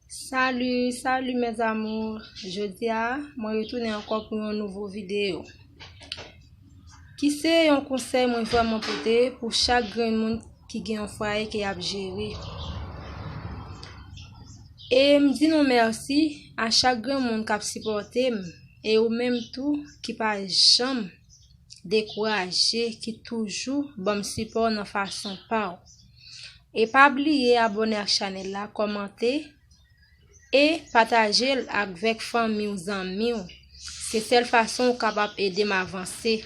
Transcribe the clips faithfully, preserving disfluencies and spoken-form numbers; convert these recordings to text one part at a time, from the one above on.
Salut, salut mes amours. Jodi a, mwen retounen ankò pou yon nouvo videyo. Ki se yon konsèy mwen vrèman pote pou chak grenn moun ki gen yon fwaye ke y ap jere. E m di nou mèsi a chak grenn moun k ap sipòte m, e ou menm tou ki pa janm dekouraje, ki toujou ban m sipò nan fason pa w. E pa bliye abòne ak chanèl la, kòmante e pataje l avèk fanmi w, zanmi w. Se sèl fason ou kapab ede m avanse.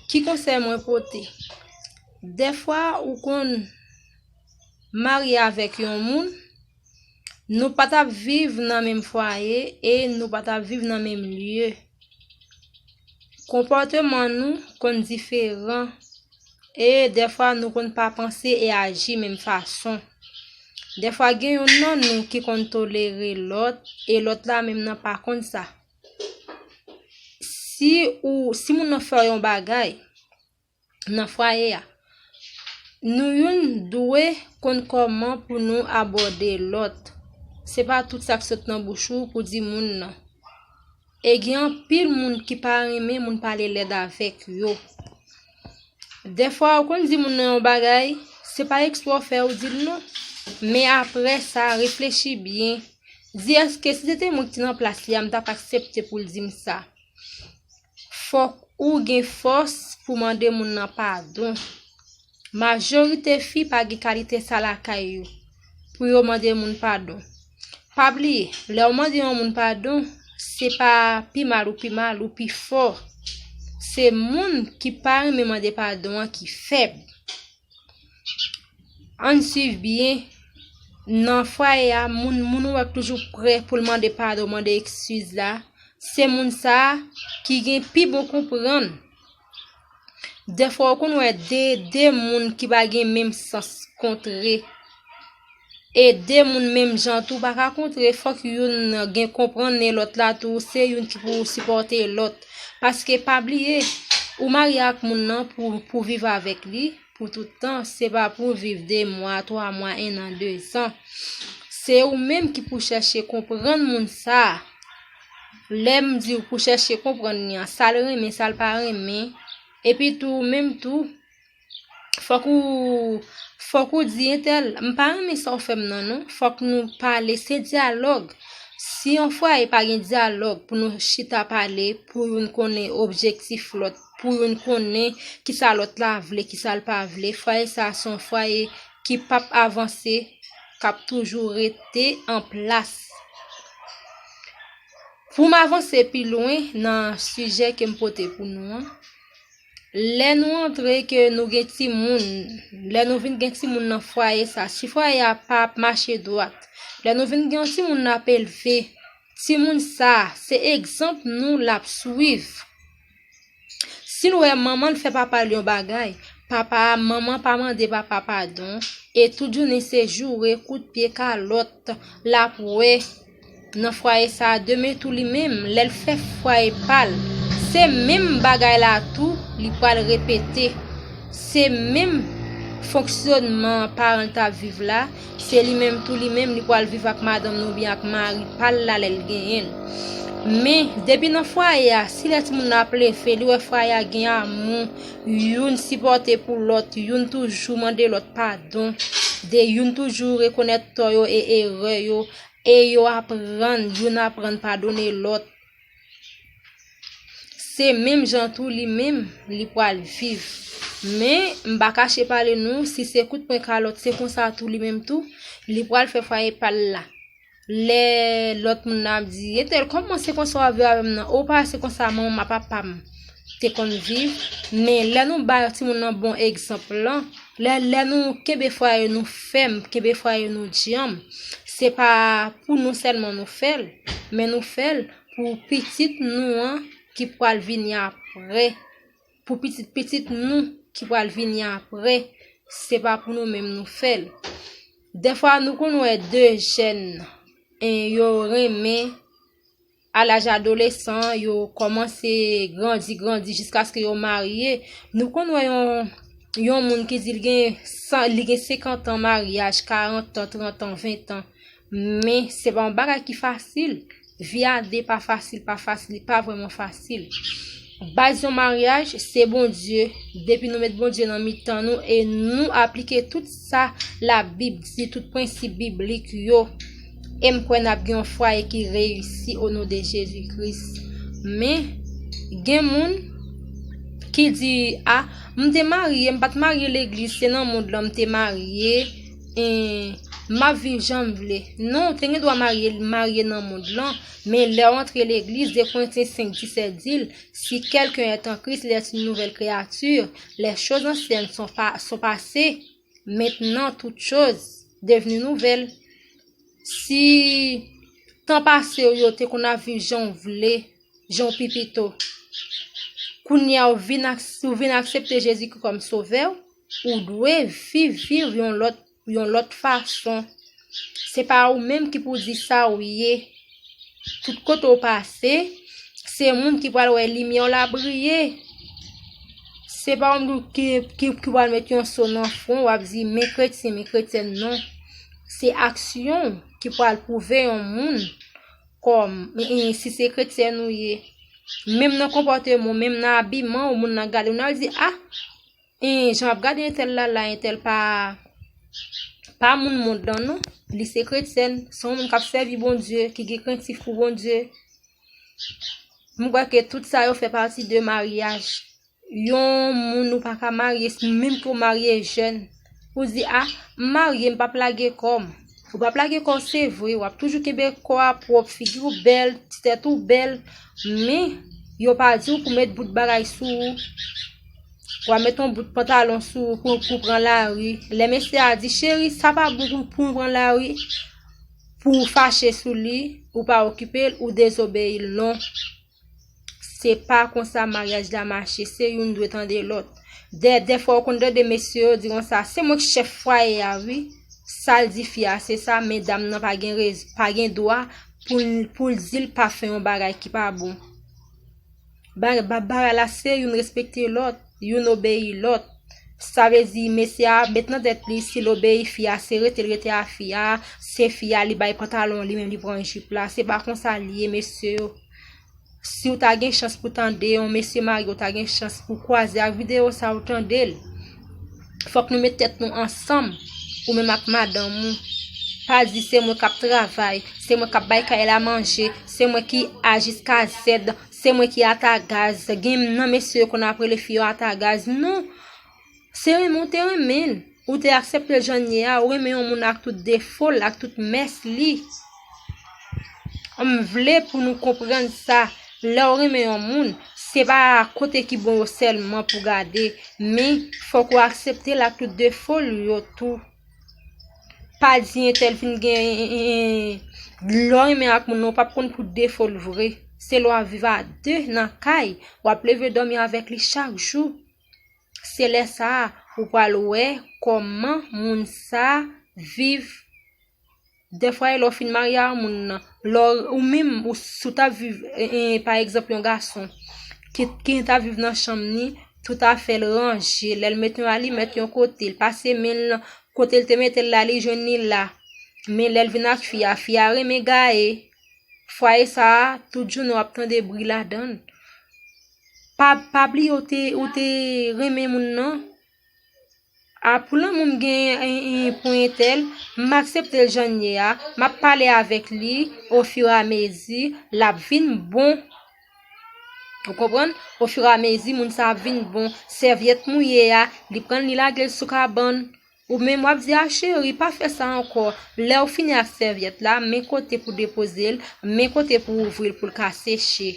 Ki konsèy mwen pote? Dèfwa ou konn marye avèk yon moun, nou pa t ap viv nan menm fwaye e nou pa t ap viv nan menm lye. Konpòteman nou konn diferan e dèfwa nou konn pa panse e aji menm fason. Dèfwa gen youn nan nou ki konn tolere lòt e lòt la menm nan pa konn sa. Si ou si moun nan fè yon bagay nan fwaye a, nou youn dwe konn kòman pou nou abòde lòt. Se pa tout sa k sot nan bouch ou pou di moun nan. E gen anpil moun ki pa renmen moun pale lèd avèk yo. Dèfwa ou konn di moun nan yon bagay, se pa eksprè w fè ou di l non. Men apre sa, reflechi byen. Di èske si se te mwen ki te nan plas li a, m t ap aksepte pou l di m sa? Fòk ou gen fòs pou mande moun nan padon. Majorite fi pa gen kalite sa lakay yo pou yo mande moun padon. Pa bliye, lè w mande yon moun padon, se pa pi mal ou pi mal ou pi fò. Se moun ki pa renmen mande padon an ki fèb. Ann swiv byen. Nan fwaye a, moun moun ou wè k toujou prè pou l mande padon, mande eskiz la, se moun sa a ki gen pi bon konprann. Dèfwa ou konn wè de de moun ki pa gen menm sans kontre. E de moun menm jan tou pa ka kontre, fòk youn gen konprann e lòt la tou se youn ki pou sipòte lòt. Paske pa bliye, ou marye ak moun nan pou pou viv avèk li pou tout tan, se pa pou viv de mwa, twa mwa, en an, dezan. Se ou menm ki pou chèche konprann moun sa a. Lè m di w pou chèche konprann li an, sa l renmen, sa l pa renmen. Epi tou, ou menm tou, fòk ou fòk ou di entèl, m pa renmen sa w fè m nan non. Fòk nou pale, se dyalòg. Si yon fwaye pa gen dyalòg pou nou chita pale, pou youn konnen objektif lòt, pou youn konnen kisa lòt la vle, kisa l pa vle, fwaye sa a se yon fwaye ki p ap avanse, k ap toujou rete an plas. Pou m avanse pi lwen nan sijè ke m pote pou nou an, lè nou antre ke nou gen timoun, lè nou vin gen timoun nan fwaye sa, si fwaye a pa ap mache dwat, lè nou vin gen yon timoun n ap elve, timoun sa, se egzanp nou l ap swiv. Si l wè manman l fè papa l yon bagay, papa a, manman pa mande papa padon, e tout jounen se joure, kout pye, kalòt, l ap wè nan fwaye sa a, demen tou li menm, lè l fè fwaye pa l, se menm bagay la tou li pral repete. Se menm fonksyònman paran l t ap viv la, se li menm tou li menm li pral viv ak madanm nan oubyen ak mari pa l la lè l genyen l. Men, depi nan fwaye a, si lè timoun nan ap leve, li wè fwaye a gen amou, youn sipòte pou lòt, youn toujou mande lòt padon, de youn toujou rekonèt tò yo e erè yo, e yo aprann, youn aprann padone lòt. Se menm jan tou li menm li pral viv. Men, m pa kache pale nou, si se kout pwen kalòt, se konsa tou li menm tou, li pral fè fwaye pa l la. Lè lòt moun nan ap di, entèl, kòman se konsa w ap viv avè m nan? Ou pa wè se konsa manman m ak papa m te konn viv? Men lè nou bay timoun nan bon egzanp lan, lè, lè nou kenbe fwaye nou fèm, kenbe fwaye nou djanm, se pa pou nou sèlman nou fè l, men nou fè l pou pitit nou an ki pral vini apre, pou pitit pitit nou ki pral vini apre, se pa pou nou menm nou fè l. Dèfwa nou konn wè de jèn, en, yo renmen a laj adolesan, yo kòmanse grandi, grandi jiskaske yo marye. Nou konn wè yon yon moun ki di l gen san, li gen senkant an maryaj, karant an, trant an, ven an. Men se pa yon bagay ki fasil. Vi a de pa fasil, pa fasil, li pa vrèman fasil. Baz yon maryaj, se Bondye. Depi nou met Bondye nan mitan nou e nou aplike tout sa Labib di, tout prensip biblik yo, e m kwè n ap gen yon fwaye ki reyisi o non de Jezi Kris. Men, gen moun ki di, a, m te marye, m pa t marye legliz, se nan mond lan m te marye, e m ap viv jan m vle. Non, ou te gen dwa marye, marye nan mond lan, men lè w antre legliz, de Korentyen senk disèt di l, si quelqu'un est en Christ, il est une nouvelle créature. Les choses anciennes sont, pa, sont passées. Maintenant, toutes choses devenues nouvelles. Si tan pase w yo te konn ap viv jan w vle, jan w pi pito, kounye a w vin, ou vin aksepte Jezikri kòm Sovè w, ou dwe viv, viv yon lòt, yon lòt fason. Se pa ou menm ki pou di sa w ye. Tout kote w pase, se moun ki pral wè limyè w la briye. Se pa yon moun ki, ki, ki pral met yon so nan fwon w ap di, men kretyen, men kretyèn, non. Se aksyon w ki pral pwouve yon moun kòm, e, e, si se kretyèn ou ye. Menm nan konpòteman w, menm nan abiman w, moun nan gade w, nan di, a, e, jan ap gade entèl la, la, entèl pa, pa moun mond lan, non. Li se kretyèn, se yon moun k ap sèvi Bondye, ki gen krentif pou Bondye. M kwè ke tout sa yo fè pati de maryaj. Yon moun ou pa ka marye, menm ke w marye jèn. Ou di, a, m marye, m p ap lage kò m. Ou p ap lage kò w, se vre, w ap toujou kenbe kò a pwòp, figi w bèl, ti tèt ou bèl, men yo pa di w pou met bout bagay sou ou. W ap met yon bout pantalon sou ou pou, pou pran lari. Lè mesye a di, cheri, sa pa bon pou, pou m pran lari, pou w fache sou li, ou pa okipe l, ou dezobeyi l, non. Se pa konsa maryaj la mache, se youn dwe tande lòt. Dè, dèfwa ou konn tande mesye yo di konsa, se mwen k chèf fwaye a wi. Sa l di fi a se sa, men dam nan pa gen rez, pa gen dwa pou l, pou l di l pa fè yon bagay ki pa bon. Ba, ba, bagay la se youn respekte lòt, youn obeyi lòt. Sa vle di mesye a met nan tèt li si l obeyi fi a, se rete l rete a fi a, se fi a li bay pantalon li menm li pran jip la. Se pa konsa l ye mesye yo. Si w ta gen chans pou tande yon mesye marye, w ta gen chans pou kwaze ak videyo sa, w tande l. Fòk nou met tèt nou ansanm, ou menm ak madanm ou. Pa di se mwen k ap travay, se mwen k ap bay kay la manje, se mwen ki A jiska Z, se mwen ki ata gaz. Gen nan mesye yo konn ap rele fi yo ata gaz. Non, se renmen w te renmen l. Ou te aksepte l jan l ye a, ou renmen yon moun ak tout defo l, ak tout mès li. M vle pou nou konprann sa. Lè w renmen yon moun, se pa kote ki bon yo sèlman pou gade, men fòk ou aksepte l ak tout defo l yo tou. Pa di entèl vin gen, lè w renmen ak moun nan, ou p ap konn tout defo l vre. Se lè w ap viv a de nan kay, w ap leve dòmi avèk li chak jou. Se lè sa a ou pral wè kòman moun sa a viv. Dèfwa e lè w fin marye a moun nan, lè w, ou menm, ou, si w t ap viv, e, e, pa egzanp, yon gason ki, ki t ap viv nan chanm ni, tout afè l ranje, lè l met yon alimèt yon kote, l pase men l kote l te mete l la, li jwenn li la. Men lè l vin ak fi a, fi a renmen gaye. Fwaye sa a, tout jounen w ap tande bri ladan l. Pa, pa bliye ou te, ou te renmen moun nan. A, pou lanmou m gen, e, e, pou entèl, m aksepte l jan l ye a, m ap pale avèk li ofiramezi, l ap vin bon. Ou konprann? Ofiramezi, moun sa ap vin bon. Sèvyèt mouye a, li pran l, li lage l sou kabann. Ou menm w ap di, a cheri, pa fè sa ankò. Lè w fini ak sèvyèt la, men kote pou depoze l, men kote pou ouvri l pou l ka seche.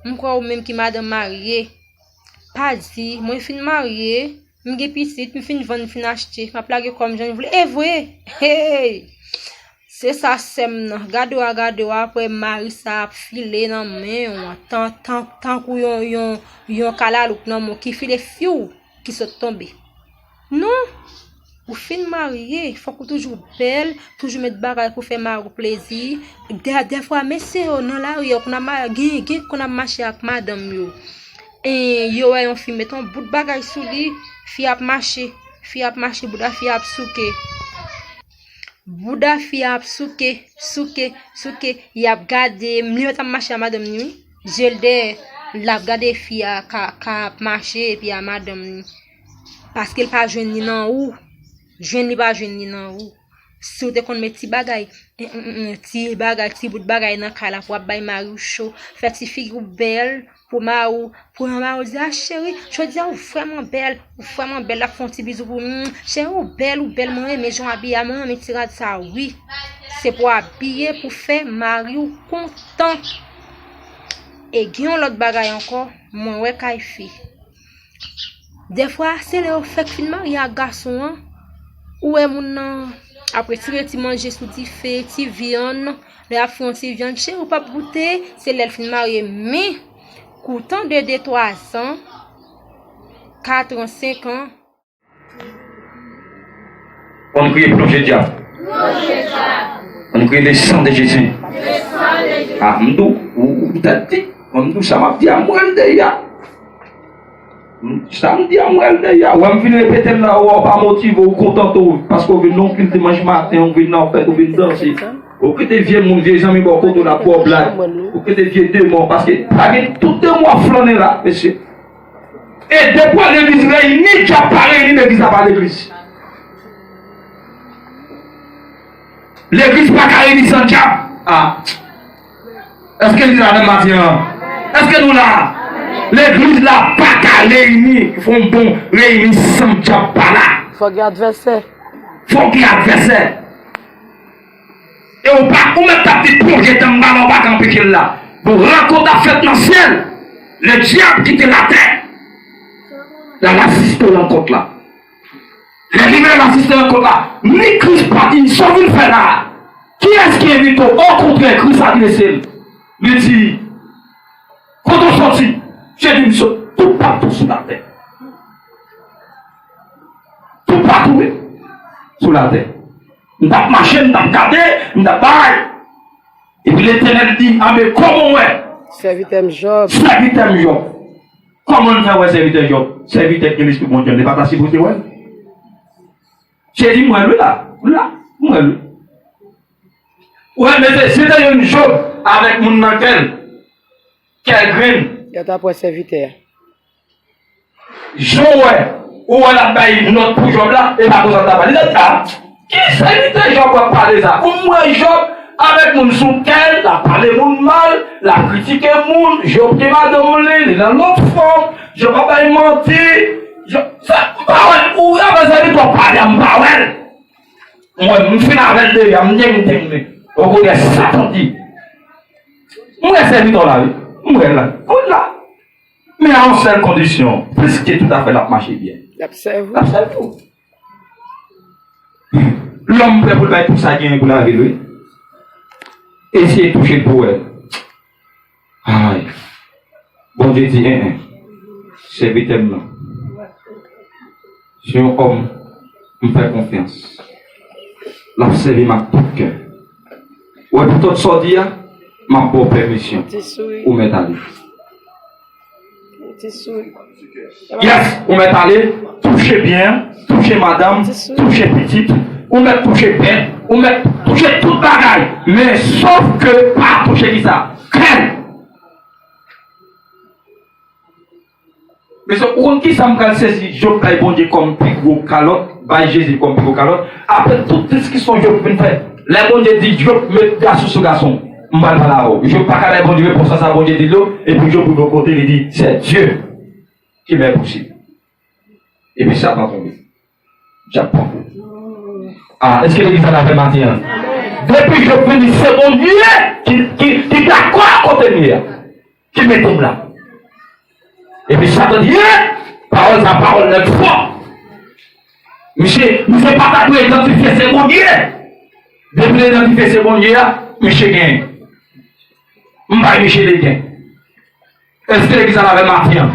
M kwè ou menm ki madanm marye, pa di, mwen fin marye, m gen pitit, m fin vann, m fin achte, m ap lage kò m jan m vle. E vre! Hey! Se sa sè m nan. Gade w a, gade w a, apre mari sa ap file nan men w, tan, tan, tankou yon, yon, yon kalalouk nan men w ki file fiw, ki sot tonbe. Non! Ou fin marye, fòk ou toujou bèl, toujou met bagay pou fè mari w plezi. Dè, dèfwa, mesye yo nan lari yo konn ap ma-, gen, gen konn ap mache ak madanm yo. e, yo wè yon fi met yon bout bagay sou li, fi ap mache, fi ap mache, bouda fi ap souke. Bouda fi ap souke, souke, souke, y ap gade, li mèt ap mache a madanm ni, wi. Je l dèyè, l ap gade fi a ka, ka ap mache epi a madanm ni. Paske l pa jwenn li nan ou. Jwenn li pa jwenn li nan ou. Si w te konn met ti bagay, mm, mm, mm, ti bagay, ti bout bagay nan kay la pou w ap bay mari w cho, fè ti figi w bèl pou mari w, pou mari w di, "A cheri, jodi a ou vrèman bèl, ou vrèman bèl," l ap fè yon ti bizou pou ou, "Mm, cheri, ou bèl, ou bèl, mwen renmen jan w abiye a, mwen renmen ti rad sa, wi." Se pou w abiye pou fè mari w kontan. E gen yon lòt bagay ankò, mwen wè kay fi. Dèfwa, se lè yo fèk fin marye ak gason an, ou wè moun nan ap retire ti manje sou dife, ti vyann, lè y ap fè yon ti vyann, cheri, ou p ap goute, se lè l fin marye. Men, koutan de de twa zan, kat an, senk an, Ann kriye, plonje dyab. Ann kriye, le sang de Jésus. A, m di w, ou, ou, ou tèt di, m di w, sa m ap di a, m pral deyò. Sa m di a, m pral deyò. Wè m vin repete l la, ou pa motive, ou kontan tou, paske ou vin nan yon kilt dimanch maten, ou vin nan fèt, ou vin danse. Ou kite vye moun, vye zanmi bò kote w la pou w blag. Ou kite vye demon, paske pa gen tout demon ap flannen la, mesye. E de pwa legliz reyini, dyab pa reyini, legliz la pa legliz. Legliz pa ka reyini san dyab. A. Èske legliz la menm maten an? Èske nou la? Legliz la pa ka reyini, fè yon bon reyini san dyab pa la. Fòk gen advèsè. Fòk gen advèsè. E ou pa, ou mèt t ap di plonje tanmbala, ou pa ka anpeche l la. Bon, rankont ap fèt nan syèl. Le dyab kite latè. L al asiste rankont la. Lè li menm asiste rankont la, ni Kris pa di sa w vin fè la. Kiyès ki envite w? Okontrè, Kris adrese l. Li di, kote w soti? Jezi di, m sot toupatou sou latè. Toupatou, wi, sou latè. M t ap mache, m t ap gade, m t ap bay. Epi Letènèl di, anben, kòman w wè? Sèvitè m Jòb. Sèvitè m Jòb. Kòman l fè wè sèvitè Jòb? Sèvitè k gen lespri Bondye, li pa ta sipoze wè l? Jezi, m wè l wi la. Wi la, m wè l wi. Ou wè, mesye, si te youn Jòb avèk moun nan kè l, kè l grenn. Yo t ap wè sèvitè a. Jan w wè, ou wè l ap bay nòt pou Jòb la, e pa konsa l t ap pale. Li t ap di, a, ki sèvitè Jòb w ap pale sa? Ou m wè Jòb avèk moun sou kè l, l ap pale moun mal, l ap kritike moun, Jòb gen madanm li, li nan lòt fanm, Jòb ap bay manti. Jòb, sa, m pa wè l, ou avè sèvitè w ap pale a, m pa wè l. Mwen, m fin avè l deyò, m teng teng li. Okontrè, Satan di. M wè sèvitè w la, wi. M wè l la. Ou la. Men a yon sèl kondisyon, pliske toutafè l ap mache byen. L ap sèvi w. L ap sèvi w. Lòm prè pou l bay tout sa genyen pou lavi l, wi. Eseye touche l pou wè. Ay. Bondye di, en, en. Sèvitè m nan. Se yon òm m fè konfyans. L ap sèvi m ak tout kè. Ou wè, pou tout sa w di a, m ap ba w pèmisyon. Ti souri. Ou mèt ale. Ti souri. Yes, ou mèt ale, touche byen, touche madanm, touche pitit, ou mèt touche bèt, ou mèt touche tout bagay. Men, sòf ke pa touche kisa? Kè l. Mesye, ou konn kisa m pral sezi? Jòb bay Bondye kòm pi gwo kalòt, bay Jezi kòm pi gwo kalòt. Apre tout diskisyon Jòb fin fè, lè Bondye di Jòb met gason sou gason, m pral pale avè w. Jòb pa ka bay Bondye repons a sa Bondye di l yo, epi Jòb rive yon kote, li di, c'est Dieu qui m'est possible. Epi Satan tonbe. Dyab pran kou. A, èske legliz la avè m maten an? Depi Jòb vini, se Bondye ki, ki, ki dakò ak kote m ye a, ki mete m la. Epi Satan di, eh, pawòl sa, pawòl nèg fò. Misye, misye pa ta dwe idantifye se Bondye. Depi l idantifye se Bondye a, misye genyen. M bay misye legen. Èske legliz la avè m maten an?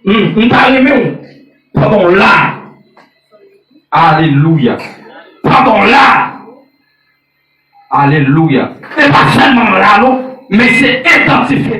M, m ta renmen w pandan w la. Alelouya. Pandan w la. Alelouya. E pa sèlman la non, men se idantifye